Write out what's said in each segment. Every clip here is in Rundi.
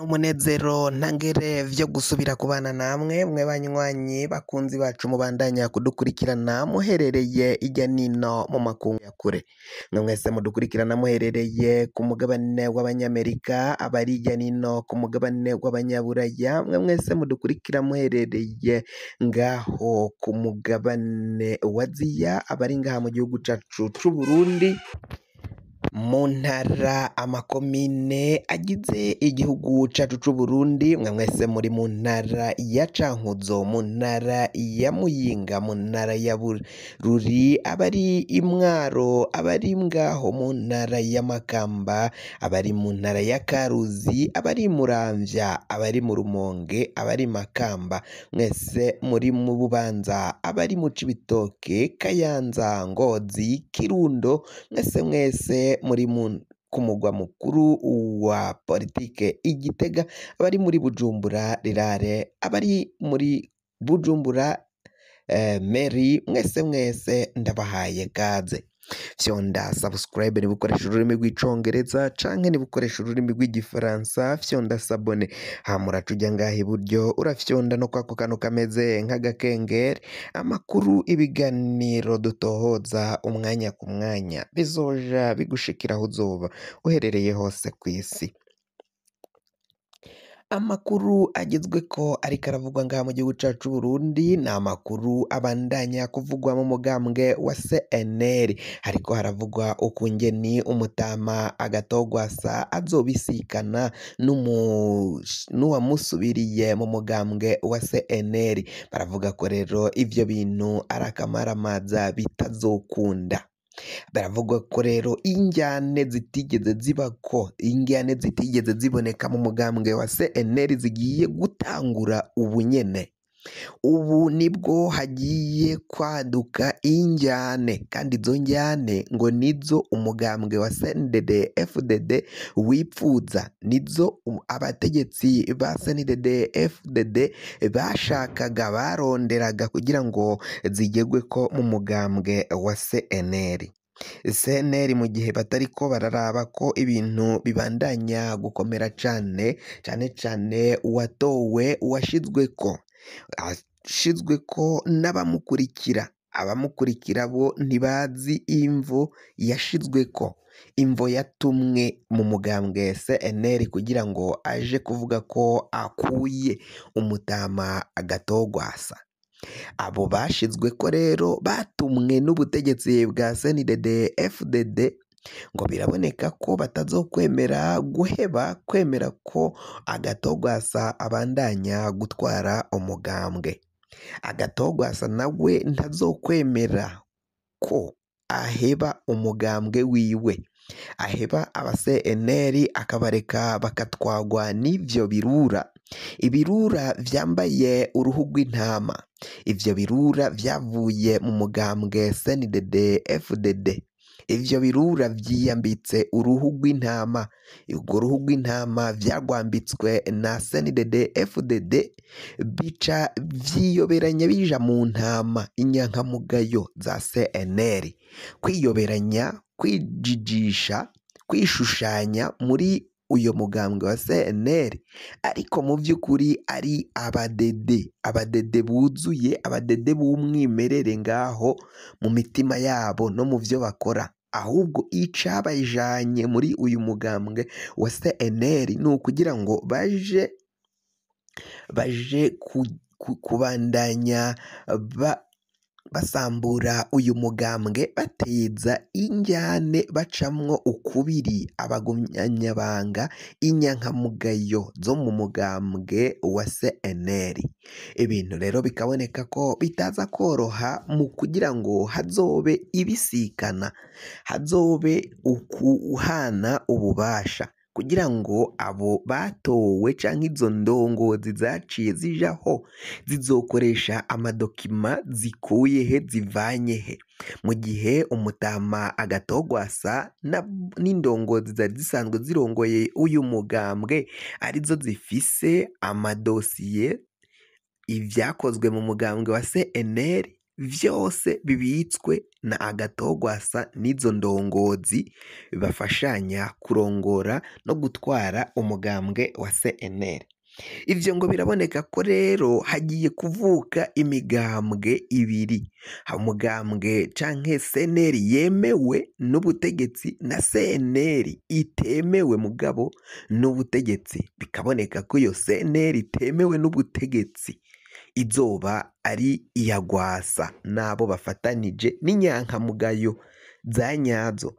N'umunezero ntangere vyo gusubira kubana namwe mwe banywanyi bakunzi bacu mubandanya kudukurikirana muherereye irya nino mu makungu ya kure. Mwe mwese mudukurikirana muherereye ku mugabane w'abanyamerika, abari irya nino ku mugabane w'abanyaburaya, mwe mwese mudukurikira muherereye ngaho ku mugabane wa Aziya, abari ngaha mu gihugu cacu c'Uburundi, mu ntara amakomine agize igihugu cacu c'Uburundi, mwe mwese muri mu ntara ya Cankuzo, mu ntara ya Muyinga, mu ntara ya Bururi, abari i Mwaro, abari ngaho mu ntara ya Makamba, abari mu ntara ya Karuzi, abari i Muramvya, abari mu Rumonge, abari Makamba, mwese muri mu Bubanza, abari mu Cibitoke, Kayanza, Ngozi, Kirundo, mwese mwese muri ku mugwa mukuru wa politike i Gitega, abari muri Bujumbura rirare, abari muri Bujumbura meri, mwese mwese ndabahaye kaze. Fyonda subscribe niba ukoresha ururimi rw'icongereza canke niba ukoresha ururimi rw'igifaransa, fyonda s'abonner, hama uraca uja ngaha iburyo urafyonda no kwako kantu kameze nk'agakengeri. Amakuru, ibiganiro dutohoza umwanya ku mwanya bizoja bigushikira aho uzoba uherereye hose kw'isi. Amakuru agezweko ariko aravugwa ngaha mu gihugu cacu c'Uburundi ni amakuru abandanya kuvugwa mu mugambwe wa CNL. Hariko haravugwa ukungeni umutama Agatogwasa azobisikana n'uwamusubiriye mu mugambwe wa CNL. Baravuga ko rero ivyo bintu ari akamaramaza bitazokunda. Baravuga ko rero injyane zitigeze zibako, injyane zitigeze ziboneka mu mugambwe wa CNL zigiye gutangura ubu nyene. Ubu nibwo hagiye kwaduka injyane, kandi izo njyane ngo nizo umugambwe wa CNDD FDD wipfuza, nizo abategetsi ba CNDD FDD bashakaga, baronderaga kugira ngo zigerweko mu mugambwe wa CNL. CNL mu gihe batariko bararaba ko ibintu bibandanya gukomera cane, cane cane uwatowe, uwashizweko, ashizweko n'abamukurikira. Abamukurikira bo ntibazi imvo yashizweko, imvo yatumwe mu mugambwe CNL kugira ngo aje kuvuga ko akuye umutama Agatogwasa. Abo bashizweko rero batumwe n'ubutegetsi bwa CNDD FDD, ngo biraboneka ko batazokwemera guheba kwemera ko Agatogwasa abandanya gutwara umugambwe. Agatogwasa nawe ntazokwemera ko aheba umugambwe wiwe, aheba aba CNL akabareka bakatwagwa n'ivyo birura. Ibirura vyambaye uruhu rw'intama, ivyo birura vyavuye mu mugambwe CNDD FDD, ivyo birura vyiyambitse uruhu rw'intama, urwo ruhu rw'intama vyarwambitswe na CNDD FDD, bica vyiyoberanya bija mu ntama inyankamugayo za CNL. Kwiyoberanya, kwijijisha, kwishushanya muri uyo mugambwe wa CNL, ariko mu vy'ukuri ari abadede, abadede buzuye, abadede b'umwimerere ngaho mu mitima yabo no mu vyo bakora. Ahubwo icabajanye muri uyu mugambwe wa CNL ni ukugira ngo baje kubandanya basambura uyu mugambwe, bateza injyane, bacamwo ukubiri abagumyabanga inyankamugayo zo mu mugambwe wa CNL. Ibintu rero bikaboneka ko bitaza koroha mu kugira ngo hazobe ibisikana, hazobe ukuhana ububasha, kugira ngo abo batowe canke izo ndongozi zaciye zijaho zizokoresha amadokima zikuye he, zivanye he, mu gihe umutama Agatogwasa n'indongozi zari zisanzwe zirongoye uyu mugambwe arizo zifise amadosiye, ivyakozwe mu mugambwe wa CNL vyose bibitswe na Agathon Rwasa n'izo ndongozi bafashanya kurongora no gutwara umugambwe wa CNL. Ivyo ngo biraboneka ko rero hagiye kuvuka imigambwe ibiri, umugambwe canke CNL yemewe n'ubutegetsi na CNL itemewe mugabo n'ubutegetsi. Bikaboneka ko iyo CNL itemewe n'ubutegetsi izoba ari iya Rwasa n'abo bafatanije n'inyankamugayo za nyazo.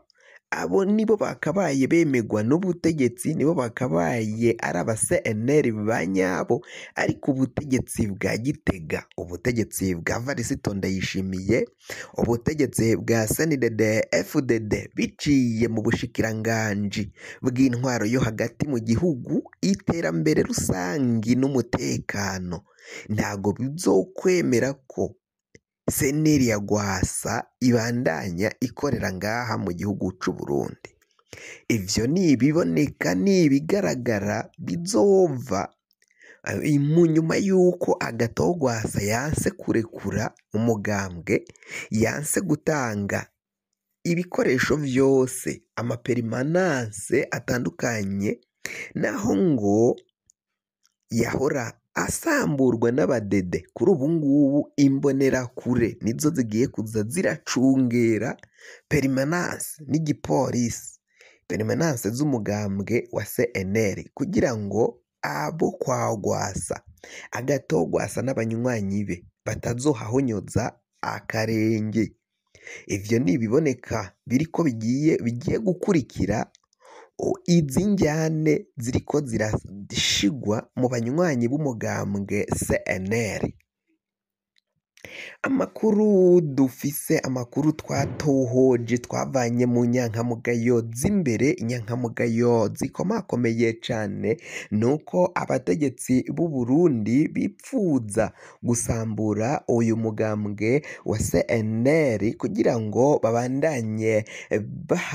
Abo nibo bakabaye bemegwa n'ubutegetsi, nibo bakabaye ari aba CNL ba nyabo, ariko ubutegetsi bwa Gitega, ubutegetsi bwa Varisito Ndayishimiye, ubutegetsi bwa CNDD FDD biciye mu bushikiranganji bw'intwaro yo hagati mu gihugu, iterambere rusangi n'umutekano, ntago bizokwemera ko CNL ya Rwasa ibandanya ikorera ngaha mu gihugu c'u Burundi. Ivyo ni ibiboneka, ni ibigaragara bizova mu nyuma y'uko Agathon Rwasa yanse kurekura umugambwe, yanse gutanga ibikoresho vyose, amaperimananse atandukanye, naho ngo yahora asamburwa n'abadede. Kuri ubu ngubu imbonerakure nizo zigiye kuza ziracungera perimananse n'igipolisi, perimananse z'umugambwe wa CNL, kugira ngo abo kwa Rwasa, Agathon Rwasa n'abanywanyi be batazohahonyoza akarenge. Ivyo ni ibiboneka biriko bigiye gukurikira izi njyane ziriko zirashigwa mu banywanyi b'umugambwe CNL. Amakuru dufise, amakuru twatohoje, twavanye mu nyankamugayo z'imbere, inyankamugayo zikomakomeye cane, nuko abategetsi b'u Burundi bipfuza gusambura uyu mugambwe wa CNL kugira ngo babandanye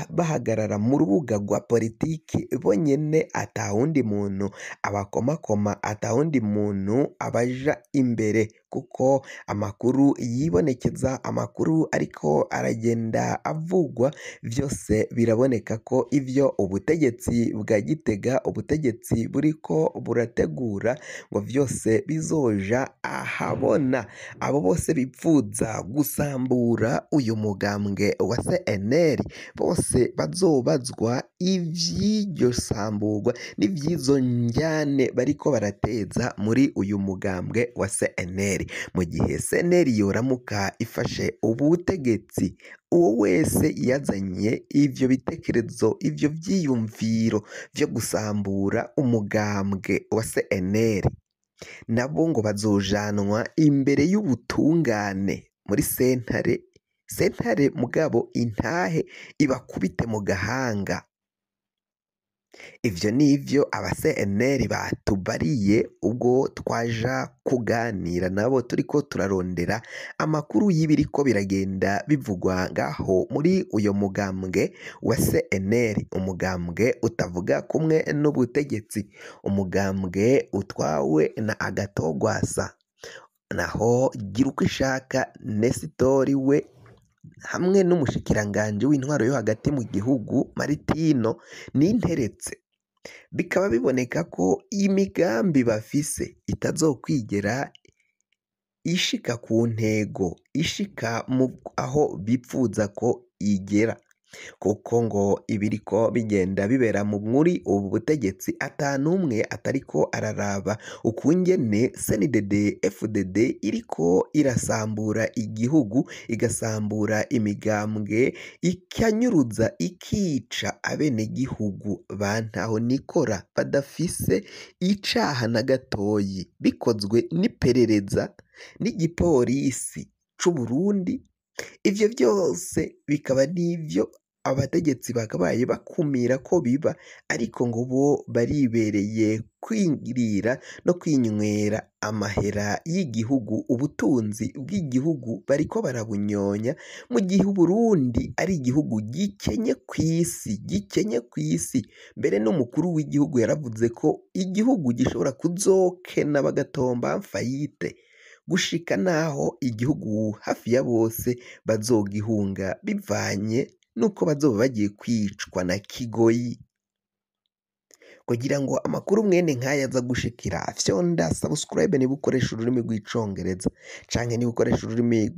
bahagarara mu rubuga rwa politiki bonyene, atawundi muntu abakomakoma, atawundi muntu abaja imbere, kuko amakuru yibonekeza, amakuru ariko aragenda avugwa, vyose biraboneka ko ivyo ubutegetsi bwa Gitega, ubutegetsi buriko burategura, ngo vyose bizoja ahabona. Abo bose bipfuza gusambura uyu mugambwe wa CNL bose bazobazwa ivy'iryo samburwa n'ivy'izo njyane bariko barateza muri uyu mugambwe wa CNL. Mu gihe CNL yoramuka ifashe ubutegetsi, uwo wese yazanye ivyo bitekerezo, ivyo vyiyumviro vyo gusambura umugambwe wa CNL, nabo ngo bazojanwa imbere y'ubutungane muri sentare, sentare mugabo intahe ibakubite mu gahanga. Ivyo nivyo aba CNL batubariye ubwo twaja kuganira nabo turiko turarondera amakuru y'ibiriko biragenda bivugwa ngaho muri uyo mugambwe wa CNL, umugambwe utavuga kumwe n'ubutegetsi, umugambwe utwawe na Agathon Rwasa. Naho Girukwishaka Nesitori we hamwe n'umushikiranganji w'intwaro yo hagati mu gihugu Maritino Ninteretse, bikaba biboneka ko imigambi bafise itazokwigera ishika ku ntego, ishika mu aho bipfuza ko igera, kuko ngo ibiriko bigenda bibera muri ubu butegetsi ata n'umwe atariko araraba ukungene CNDD FDD iriko irasambura igihugu, igasambura imigambwe, ikanyuruza, ikica abenegihugu ba ntahonikora badafise icaha na gatoyi, bikozwe n'iperereza n'igipolisi c'u Burundi. Ivyo vyose bikaba n'ivyo abategetsi bakabaye bakumira ko biba, ariko ngo bo baribereye kwirira no kwinywera amahera y'igihugu, ubutunzi bw'igihugu bariko barabunyonya, mu gihe Uburundi ari igihugu gikenye kw'isi, gikenye kw'isi. Mbere n'umukuru w'igihugu yaravuze ko igihugu gishobora kuzokena bagatomba mfayite. gushika naho igihugu hafi ya bose bazogihunga bivanye nuko bazoba bagiye kwicwa na kigoyi. Kugira ngo amakuru mwene nk'aya aza gushikira, fyonda subscribe niba ukoresha ururimi rw'icongereza canke niba ukoresha ururimi.